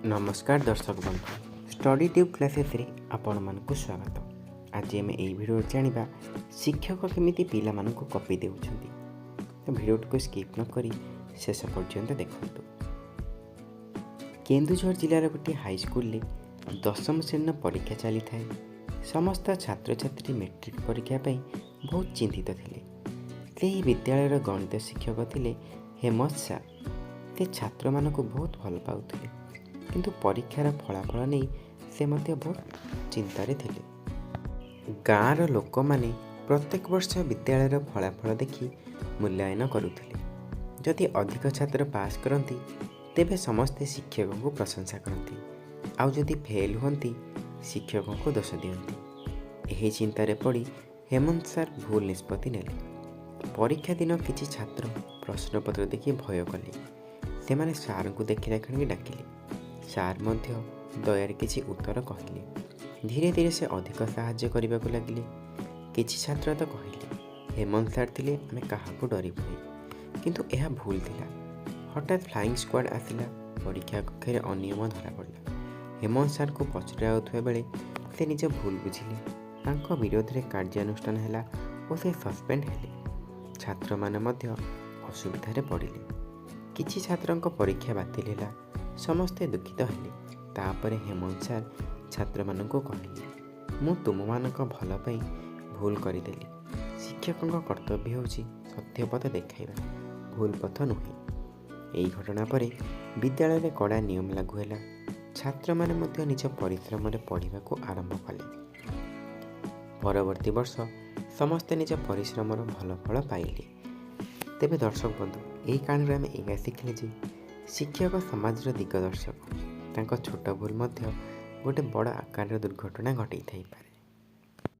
ନମସ୍କାର ଦର୍ଶକ ବନ୍ଧୁ, ଷ୍ଟଡି ଟ୍ୟୁବ୍ କ୍ଲାସେସ୍ରେ ଆପଣମାନଙ୍କୁ ସ୍ୱାଗତ। ଆଜି ଆମେ ଏହି ଭିଡ଼ିଓରେ ଜାଣିବା ଶିକ୍ଷକ କେମିତି ପିଲାମାନଙ୍କୁ କପି ଦେଉଛନ୍ତି। ତ ଭିଡ଼ିଓଟିକୁ ସ୍କିପ୍ ନ କରି ଶେଷ ପର୍ଯ୍ୟନ୍ତ ଦେଖନ୍ତୁ। କେନ୍ଦୁଝର ଜିଲ୍ଲାର ଗୋଟିଏ ହାଇସ୍କୁଲରେ ଦଶମ ଶ୍ରେଣୀର ପରୀକ୍ଷା ଚାଲିଥାଏ। ସମସ୍ତ ଛାତ୍ରଛାତ୍ରୀ ମେଟ୍ରିକ୍ ପରୀକ୍ଷା ପାଇଁ ବହୁତ ଚିନ୍ତିତ ଥିଲେ। ସେହି ବିଦ୍ୟାଳୟର ଗଣିତ ଶିକ୍ଷକ ଥିଲେ ହେମନ୍ତ ସାର୍। ସେ ଛାତ୍ରମାନଙ୍କୁ ବହୁତ ଭଲ ପାଉଥିଲେ, କିନ୍ତୁ ପରୀକ୍ଷାର ଫଳାଫଳ ନେଇ ସେ ମଧ୍ୟ ବହୁତ ଚିନ୍ତାରେ ଥିଲେ। ଗାଁର ଲୋକମାନେ ପ୍ରତ୍ୟେକ ବର୍ଷ ବିଦ୍ୟାଳୟର ଫଳାଫଳ ଦେଖି ମୂଲ୍ୟାୟନ କରୁଥିଲେ। ଯଦି ଅଧିକ ଛାତ୍ର ପାସ୍ କରନ୍ତି, ତେବେ ସମସ୍ତେ ଶିକ୍ଷକଙ୍କୁ ପ୍ରଶଂସା କରନ୍ତି, ଆଉ ଯଦି ଫେଲ୍ ହୁଅନ୍ତି, ଶିକ୍ଷକଙ୍କୁ ଦୋଷ ଦିଅନ୍ତି। ଏହି ଚିନ୍ତାରେ ପଡ଼ି ହେମନ୍ତ ସାର୍ ଭୁଲ ନିଷ୍ପତ୍ତି ନେଲେ। ପରୀକ୍ଷା ଦିନ କିଛି ଛାତ୍ର ପ୍ରଶ୍ନପତ୍ର ଦେଖି ଭୟ କଲେ। ସେମାନେ ସାର୍ଙ୍କୁ ଦେଖିଲା କ୍ଷଣି ଡାକିଲେ। ସାର୍ ମଧ୍ୟ ଦୟାରେ କିଛି ଉତ୍ତର କହିଲେ। ଧୀରେ ଧୀରେ ସେ ଅଧିକ ସାହାଯ୍ୟ କରିବାକୁ ଲାଗିଲେ। କିଛି ଛାତ୍ର ତ କହିଲେ, ହେମନ୍ତ ସାର୍ ଥିଲେ ଆମେ କାହାକୁ ଡରିବୁନି। କିନ୍ତୁ ଏହା ଭୁଲ ଥିଲା। ହଠାତ୍ ଫ୍ଲାଇଂ ସ୍କ୍ୱାଡ୍ ଆସିଲା। ପରୀକ୍ଷା କକ୍ଷରେ ଅନିୟମ ଧରାପଡ଼ିଲା। ହେମନ୍ତ ସାର୍ଙ୍କୁ ପଚରା ଯାଉଥିବା ବେଳେ ସେ ନିଜ ଭୁଲ ବୁଝିଲେ। ତାଙ୍କ ବିରୋଧରେ କାର୍ଯ୍ୟାନୁଷ୍ଠାନ ହେଲା ଓ ସେ ସସ୍ପେଣ୍ଡ ହେଲେ। ଛାତ୍ରମାନେ ମଧ୍ୟ ଅସୁବିଧାରେ ପଡ଼ିଲେ। କିଛି ଛାତ୍ରଙ୍କ ପରୀକ୍ଷା ବାତିଲ ହେଲା। ସମସ୍ତେ ଦୁଃଖିତ ହେଲେ। ତାପରେ ହେମନ୍ତ ସାର୍ ଛାତ୍ରମାନଙ୍କୁ କହିଲେ, ମୁଁ ତୁମମାନଙ୍କ ଭଲ ପାଇଁ ଭୁଲ କରିଦେଲି। ଶିକ୍ଷକଙ୍କ କର୍ତ୍ତବ୍ୟ ହେଉଛି ସତ୍ୟ ପଥ ଦେଖାଇବା, ଭୁଲ ପଥ ନୁହେଁ। ଏହି ଘଟଣା ପରେ ବିଦ୍ୟାଳୟରେ କଡ଼ା ନିୟମ ଲାଗୁ ହେଲା। ଛାତ୍ରମାନେ ମଧ୍ୟ ନିଜ ପରିଶ୍ରମରେ ପଢ଼ିବାକୁ ଆରମ୍ଭ କଲେ। ପରବର୍ତ୍ତୀ ବର୍ଷ ସମସ୍ତେ ନିଜ ପରିଶ୍ରମର ଭଲ ଫଳ ପାଇଲେ। ତେବେ ଦର୍ଶକ ବନ୍ଧୁ, ଏହି କାହାଣୀରୁ ଆମେ ଏଇଆ ଶିଖିଲେ ଯେ ଶିକ୍ଷକ ସମାଜର ଦିଗଦର୍ଶକ। ତାଙ୍କ ଛୋଟ ଭୁଲ ମଧ୍ୟ ଗୋଟେ ବଡ଼ ଆକାରର ଦୁର୍ଘଟଣା ଘଟେଇଥାଇପାରେ।